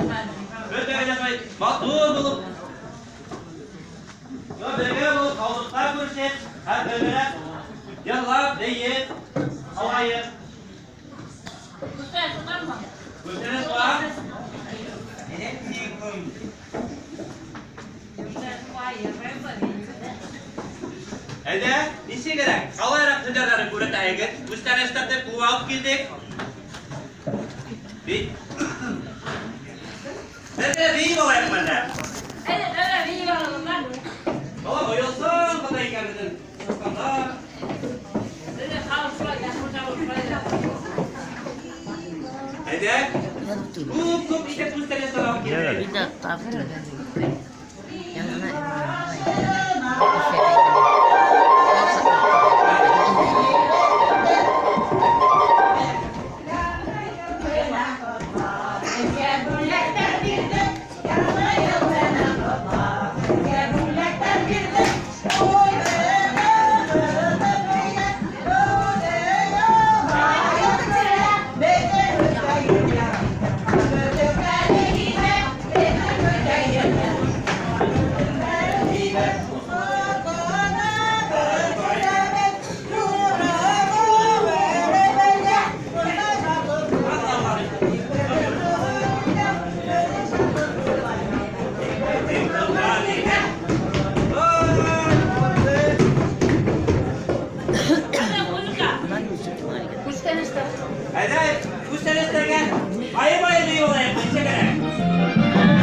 Бөтәгеҙ шулай матур булып, бергә булып, һаулыҡта күрешеп, һәм бергәләп йырлап, бейеп, алайыҡ. Күстәнәс бар. Әйҙә, нисегерәк, ҡалайыраҡ һөнәрҙәрен күрһәтәһегеҙ? Күстәнәстәрҙе күп алып килдек. Бит. Бергә бейеп алайыҡмы әллә? Бала оялсан ғына икән беҙҙең сысҡандар. Әйҙә, күп-күп итеп күстәнәстәр алып килдек. Янына Әйҙә, күстәнәстәргә бай-бай бейеп алайыҡ, нисегерәк?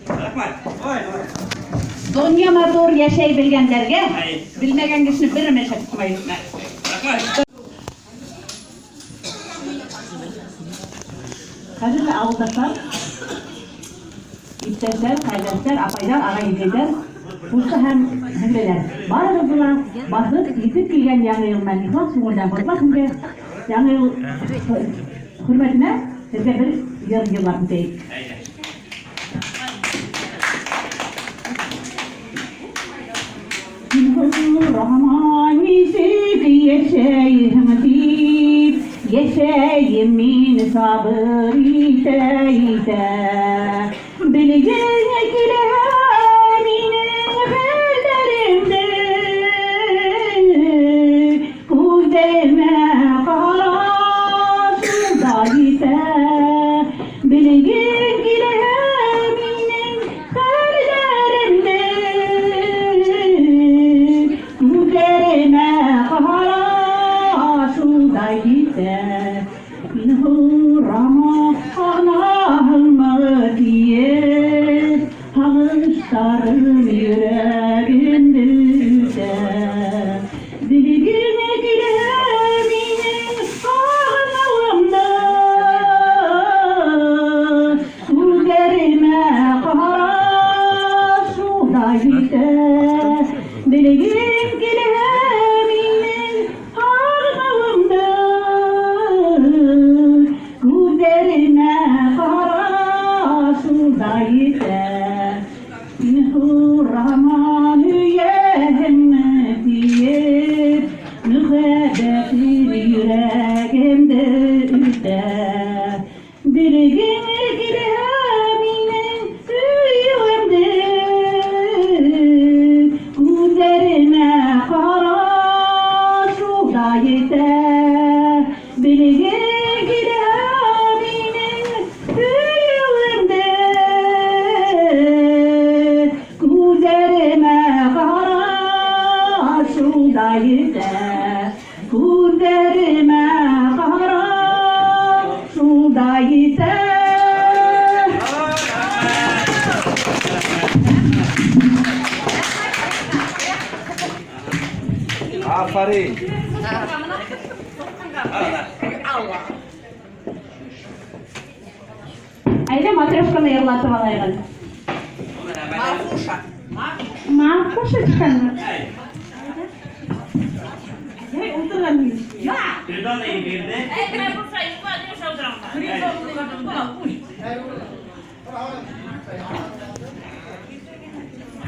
Рәхмәт. Ой, ой. Донъя матур йәшәй белгәндәргә, Әй. белмәгән кешене бер нәмә эшләп. Рәхмәт. Хәҙерле ауылдаштар, иптәштәр, ҡәрҙәштәр, апайҙар, ағай-инәйҙәр, ҡусты һәм һеңлеләр. Барығыҙҙы ла баҫып, етеп килгән Яңы йыл менән ихлас күңелдән ҡотлап, һеҙгә Яңы йыл хөрмәтенә һеҙгә бер йыр йырлап үтәйек. Әйҙә. Һин һорама нисек йәшәйһең дип, йәшәй Яшәйем мин сабыр итә-итә. Белгең килә минең хәлләремде. Күҙемә ҡара, шунда етә. Белгең килә минең хәлләремде. Күҙҙәремә ҡара, шунда етә. Мин һорама гонаһыңмы тиеп, һағыштарым йөрәгемде өҙә. Белгең килә минең һағыныуымды. Күҙҙәремә ҡара, шунда етә. Белгең килә минең һағыныуымды. Күҙҙәремә ҡара, шунда етә. Мин һорама һөйәһеңме тиеп, мөхәббәтем йөрәгемде өҙә. Белгең килә минең һөйөүемде. Күҙҙәремә ҡара, шунда етә. Белгең килә минең һөйөүемде. Күҙҙәремә ҡара, шунда етә. Күҙҙәремә ҡара, шунда етә. Афарин. Әйҙә матрешканы йырлатып алайыҡ. Марфуша. Марфушечканы. Эй, ултырған. Я. Birden de girdi. Эй, Марфуша,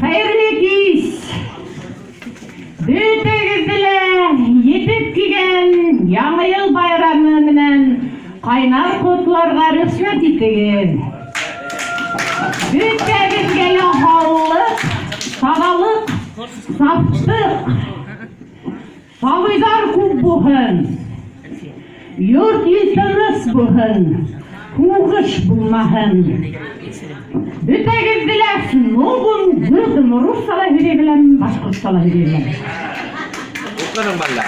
Хәйерле кис. Бөтәгеҙҙе лә етеп килгән Яңы йыл байрамы менән ҡайнар ҡотларға рөхсәт итегеҙ. Бөтәгеҙгә лә һаулыҡ, таҙалыҡ, сафлыҡ, сабыйҙар күп булһын. Йорт ил тыныс булһын, һуғыш булмаһын. Бөтәгеҙҙе лә с Новым годом! Русса ла һөйләй беләм, башҡортса ла һөйләй беләм. Уҡының бала.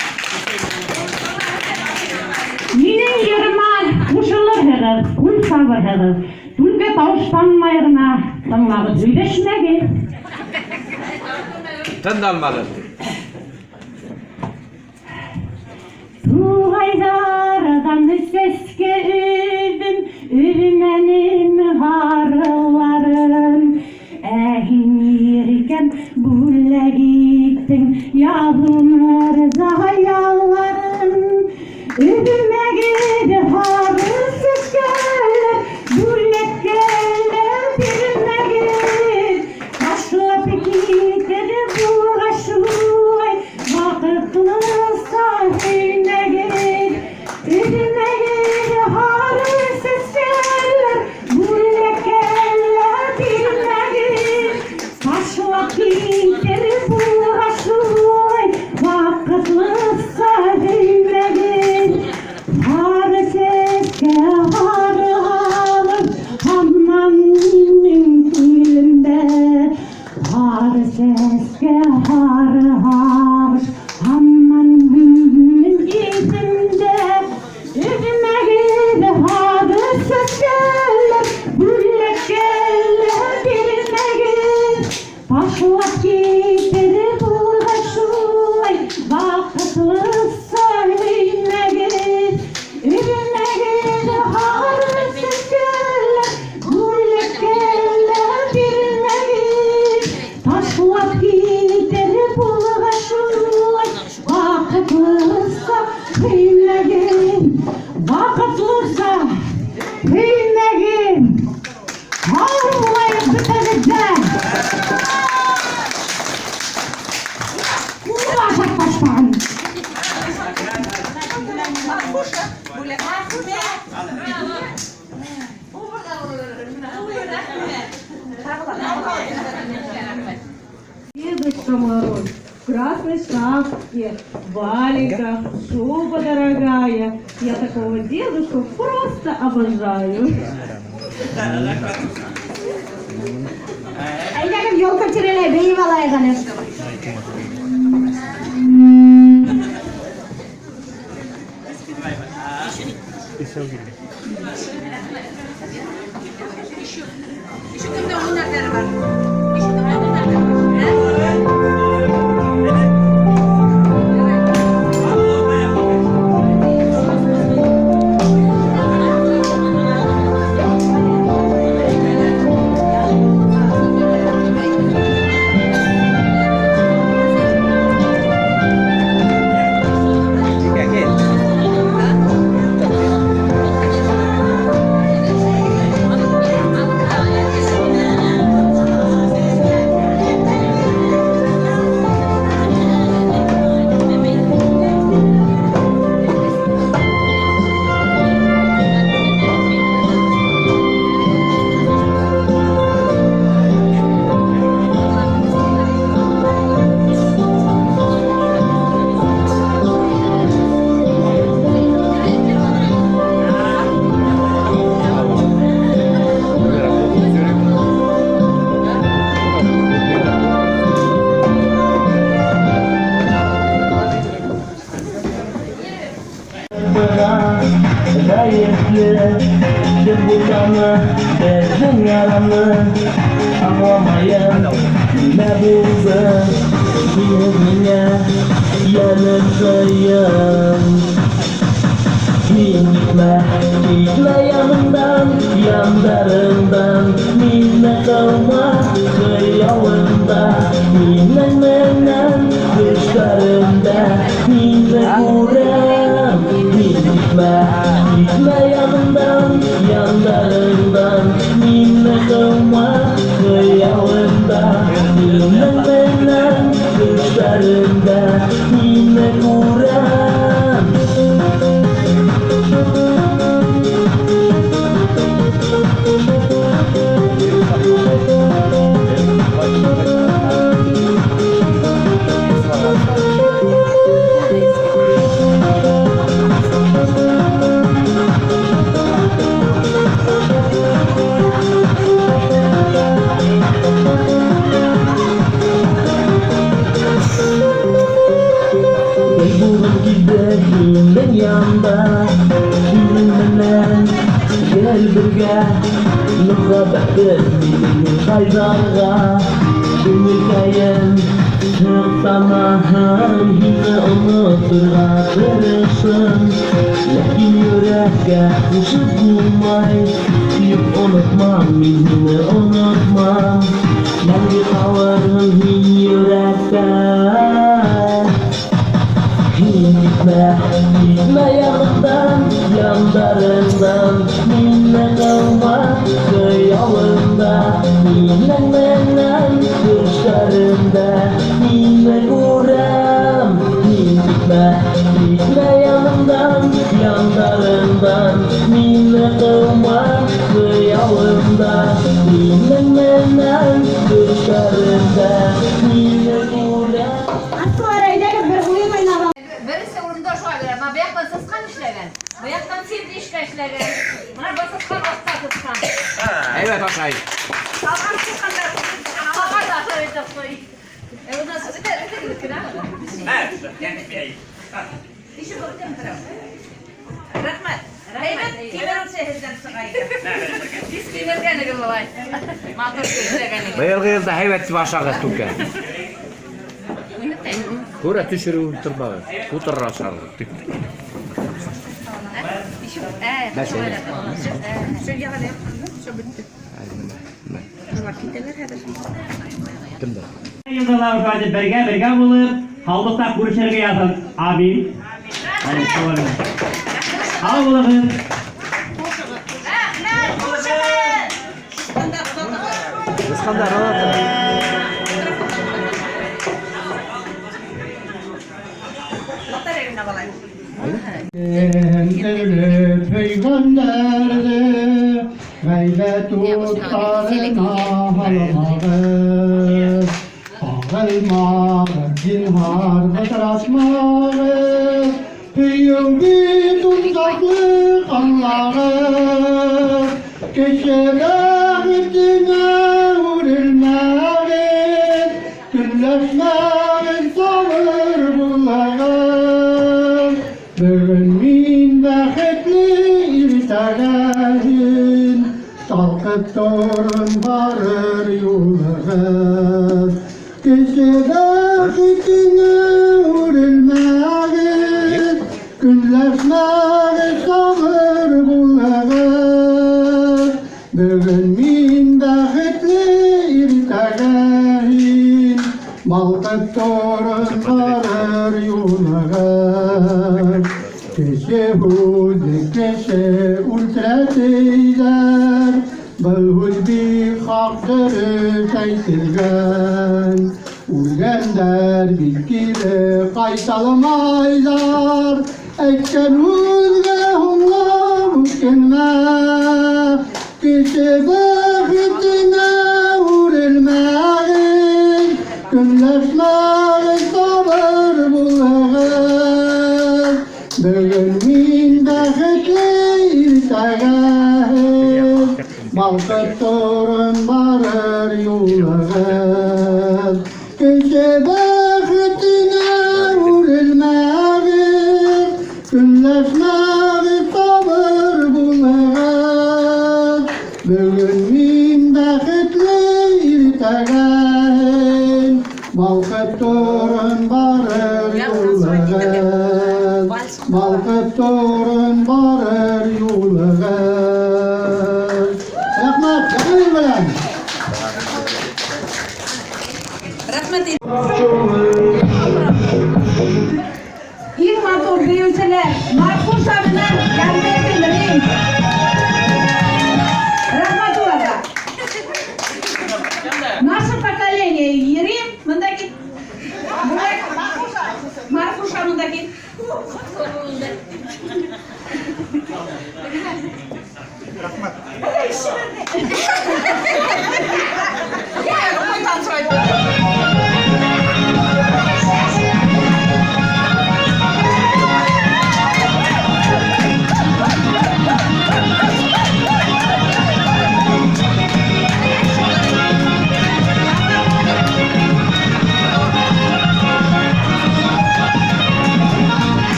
Минең йырыма ҡушылырһығыҙ, ҡул сабырһығыҙ. Түлке тауышланмай ғына тыңлағыҙ, һөйләшмәгеҙ. Тын алмалы. Туғайҙарҙан сәскә өҙҙөм, өҙмәнем һарыларын. Ә һин иркәм бүләк иттең Яҙмыр заяларын. Өҙмәгеҙ һары сәскәләр, бүләккә лә бирмәгеҙ. Ташлап китер булғас шулай, ваҡытлыса һөймәгеҙ. Өҙмәгеҙ һары сәскәләр, бүләккә лә бирмәгеҙ. Ташлап китер булғас шулай, ваҡытлыса һөймәгеҙ. Һары сәскә, һары һағыш, һаман минең күңелемдә. Һары сәскә, һары һағыш, һаман минең иҫемдә. Өҙмәгеҙ һары сәскәләр, бүләккә лә бирмәгеҙ. Ташлап китер булғас шулай, ваҡытлыса һөймәгеҙ. Өҙмәгеҙ һары сәскәләр, бүләккә лә бирмәгеҙ. Ташлап китер булғас шулай, ваҡытлыса һөймәгеҙ. Ваҡытлыса һөймәгеҙ. Һау булайыҡ бөтәбеҙ ҙә. Ҡул ашап ташлаған. Марфуша. Дедушка Мороз в красной шапке, в валенках, шуба дорогая. Я такого дедушку просто обожаю. Әйҙәгеҙ, елка тирәләй бейеп алайыҡ әле. Еще кемдә һөнәрҙәре бар? Еще кемдә һөнәрҙәре бар? Гаепле Кем булғаны беҙҙең араны Аңламайым нимә булды Һинең миңә йәнем ҡыйын Һин китмә, китмә янымдан, яндарыңдан Мине ҡыума хыялыңда Минең менән төштәремдә Һине күрәм Һин китмә, китмә янымдан, яндарыңдан Мине ҡыума хыялыңда Минең менән төштәремдә Һине күрәм Бер булғым килде һинең янда Һинең менән гел бергә Мөхәббәтем минең ҡайҙарға Күңелкәйем һыҡтанаһың Һине оноторға тырышам Ләкин йөрәккә ҡушып булмай Юҡ, онотмам, мин һине онотмам Мәңге ҡалырһың һин йөрәктә Һин китмә, китмә янымдан, яндарыңдан Мине ҡыума хыялыңда Минең менән төштәремдә Һине күрәм Һин китмә, китмә янымдан, яндарыңдан Мине ҡыума хыялыңда Минең менән төштәремдә Һине күрәм Аттылар, әйҙәгеҙ, бер уйын уйнап Беренсе урында шуға бирә. Мына быяҡтан сысҡан эшләгән, быяҡтан сердечко эшләгән. Мына был сысҡан аҫта сысҡан. Әйбәт ашай. Ҡалған сысҡандар Ҡалған да ашай итеп ҡуй. Унан һуң өтә кенә. Нисек үткән торам. Рәхмәт. Әйбәт тимерсе һеҙҙән сыға икән. Тиҙ кимергәнегеҙ былай. Матур эшләгәнегеҙ. Быйылғы йылда һәйбәт тип ашағыҙ түкә. Күрә төшөрөп ултырмағыҙ. Тутырыр ашарҙы. Бәс, әйҙә. Кемдер? Йылда ла ошолай бергә-бергә булып, һаулыҡта күрешергә яҙһын. Амин. Һау булығыҙ. Рәхмәт, хушығыҙ! Сысҡандар оҙатығыҙ. Сысҡандар оҙатығыҙ. Лотерея уйнап алайыҡ. Һөйгәндәрҙе ғәйбәт уттарына һалмағыҙ. Ҡағылмағыҙ, зинһар, бытратмағыҙ. Һөйөү бит ул сафлыҡ, аңлағыҙ. Кеше бәхетенә үрелмәгеҙ, көнләшмәгеҙ, сабыр булығыҙ. Бөгөн мин бәхетле, иртәгә һин талҡып торон барыр юлығыҙ. Кеше бәхетенә үрелмәгеҙ, көнләшмәгеҙ, сабыр булығыҙ. Бөгөн мин бәхетле, иртәгә һин балҡып торон барыр юлығыҙ. Кеше һүҙе кеше үлтерә тиҙәр, был һүҙ бик хаҡ, дөрөҫ әйтелгән. Үлгәндәр бит кире ҡайталмайҙар, әйткән һүҙгә һуңлап үкенмә. Кеше бәхетенә үрелмәгеҙ, көнләшмәгеҙ, сабыр булығыҙ. Бөгөн мин бәхетле, иртәгә һеҙ балҡып торон барыр юлығыҙ. Кеше бәхетенә үрелмәгеҙ, көнләшмәгеҙ, сабыр булығыҙ. Бөгөн мин бәхетле, иртәгә һин балҡып торон барыр юлығыҙ. Балҡып торон барыр юлығыҙ. Рәхмәт, Яңы йыл менән! Рәхмәт. Иң матур бейеүселәр Марфуша менән Янбекин Рим. Рәхмәт уларға. Наше поколение Рим, мында кил. Бүләк Марфуша мында кил. Рәхмәт.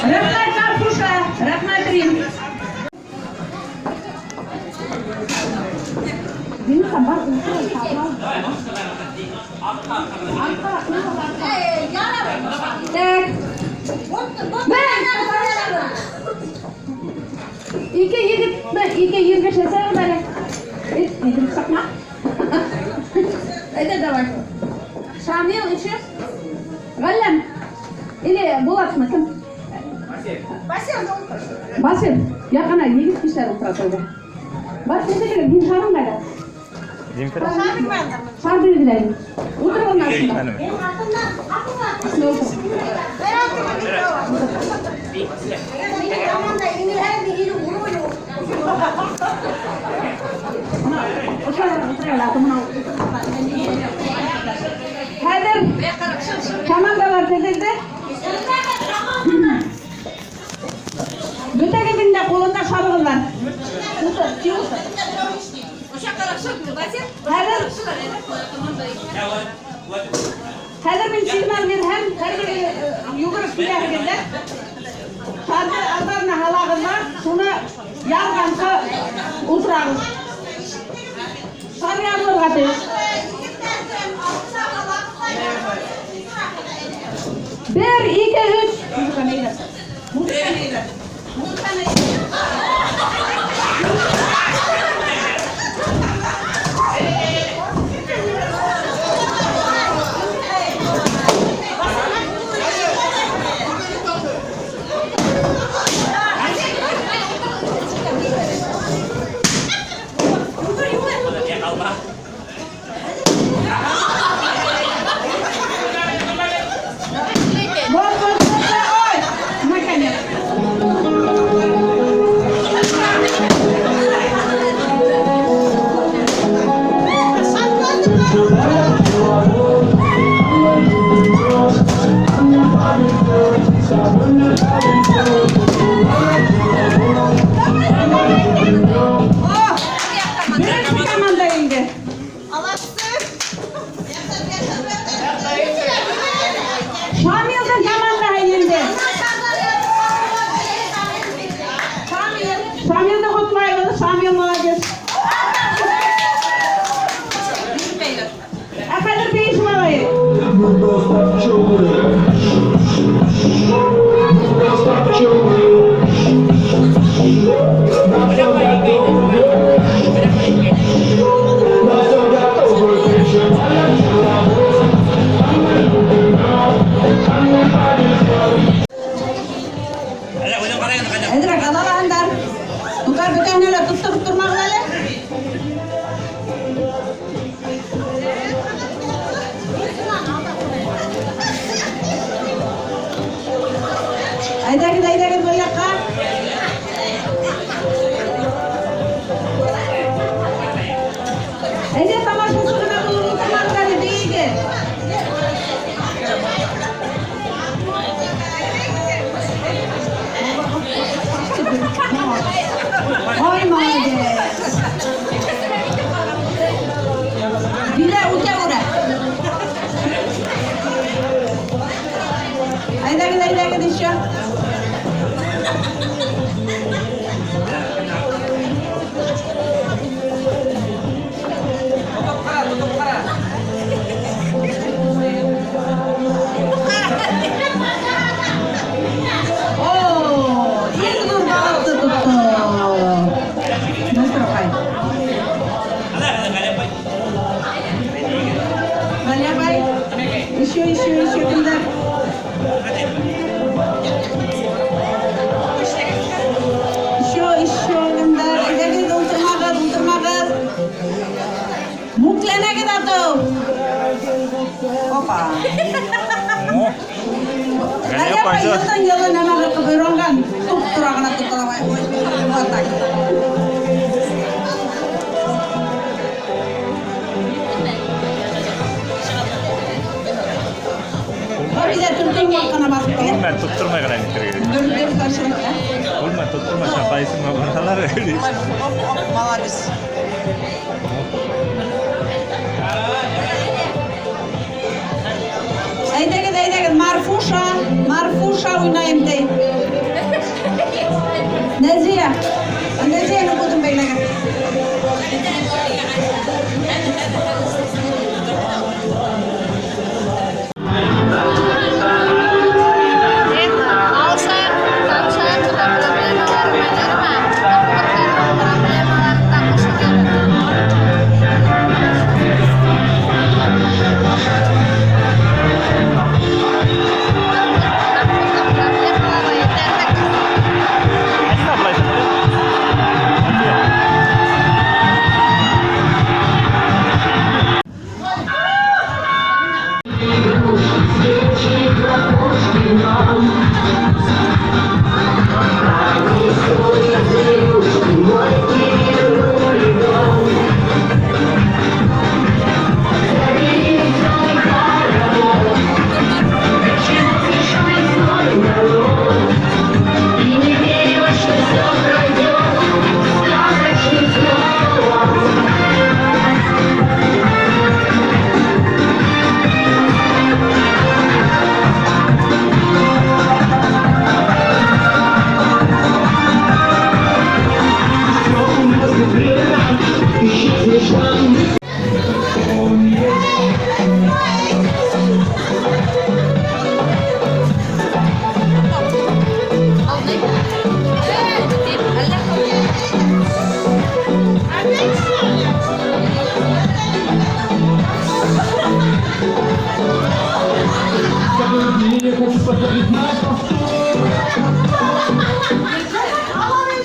Рәхмәт, Марфуша, рәхмәт, Рим. Динуша, бар, ултыр, Так. Бер! Ике егетне, ике иргә эшләсәгеҙ әле. Әйтеп саҡма. Әйҙә, давай. Шамил еще. Галләм. Или Булатмы, кем? Басир. Яҡына егет кешеләр ултыра тәүҙә. Бар, килгеҙ, һин шарың ҡайҙа? Шар бирегеҙ әле. Ултырығыҙ астында. Астында ултыр. Хәҙер командалар төҙөлдө. Бөтәгеҙҙең дә ҡулында шарығыҙ бар. Ултыр, ултыр. Хәҙер Хәҙер мин сигнал бирһәм, һәр бер йүгереп киләһегеҙ ҙә. Шарҙы алдарына һалағыҙ ҙа, шуны ярғансы ултырағыҙ. Шар ярылырға тейеш. Бер, ике, өс. Музыканы әйҙә. Музыканы әйҙә. Музыканы әйҙә. Бор, бор, бор, ой! Беренсе команда инде. Шамилдың командаһы инде. Шамил. Шамилды ҡотлайбыҙ. Шамил молодец. Ә хәҙер бейешеп алайыҡ. Просто пчелы. Просто пчелы. На все готовы. На все готовы. Прижимая пчеловод. Әле уйнап ҡарайыҡ ҡайҙа. Әҙерәк алалаһындар. Тутар бөтәһенә лә тоттороп тормағыҙ әле. Әйҙәгеҙ, әйҙәгеҙ был яҡҡа. Әйҙә тамашасы ғына булып ултырмағыҙ әле, бейегеҙ. Ой, молодец. Дилә үтә үрә. Әйҙәгеҙ, әйҙәгеҙ еще. Тотоп ҡара, тотоп ҡара. О, иң ҙур балыҡты тотто. Мәстүр апай. Әле, әле, Ғәли апай. Ғәли апай. Еще, еще, еще кемдәр? Еще, еще кемдәр? Әйҙәгеҙ, ултырмағыҙ, ултырмағыҙ. Мүкләнәгеҙ атыу. Опа. Ғәли апай йылдан йылы нәмә ҡырҡып өйрәнгән. Туп тура ғына тота ла. Вот так. Биҙә төркөм ҡына баҫып килә. Ул тоттормай ғына әйтергә кәрәк. Бер ҡаршы. Ул тоттормай, ҡайһысын баралар. Молодец. Әйҙәгеҙ, әйҙәгеҙ, Марфуша, Марфуша уйнайым ти. Нәзиә, Нәзиәне күҙен бәйләгән.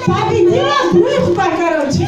Победила дружба, короче.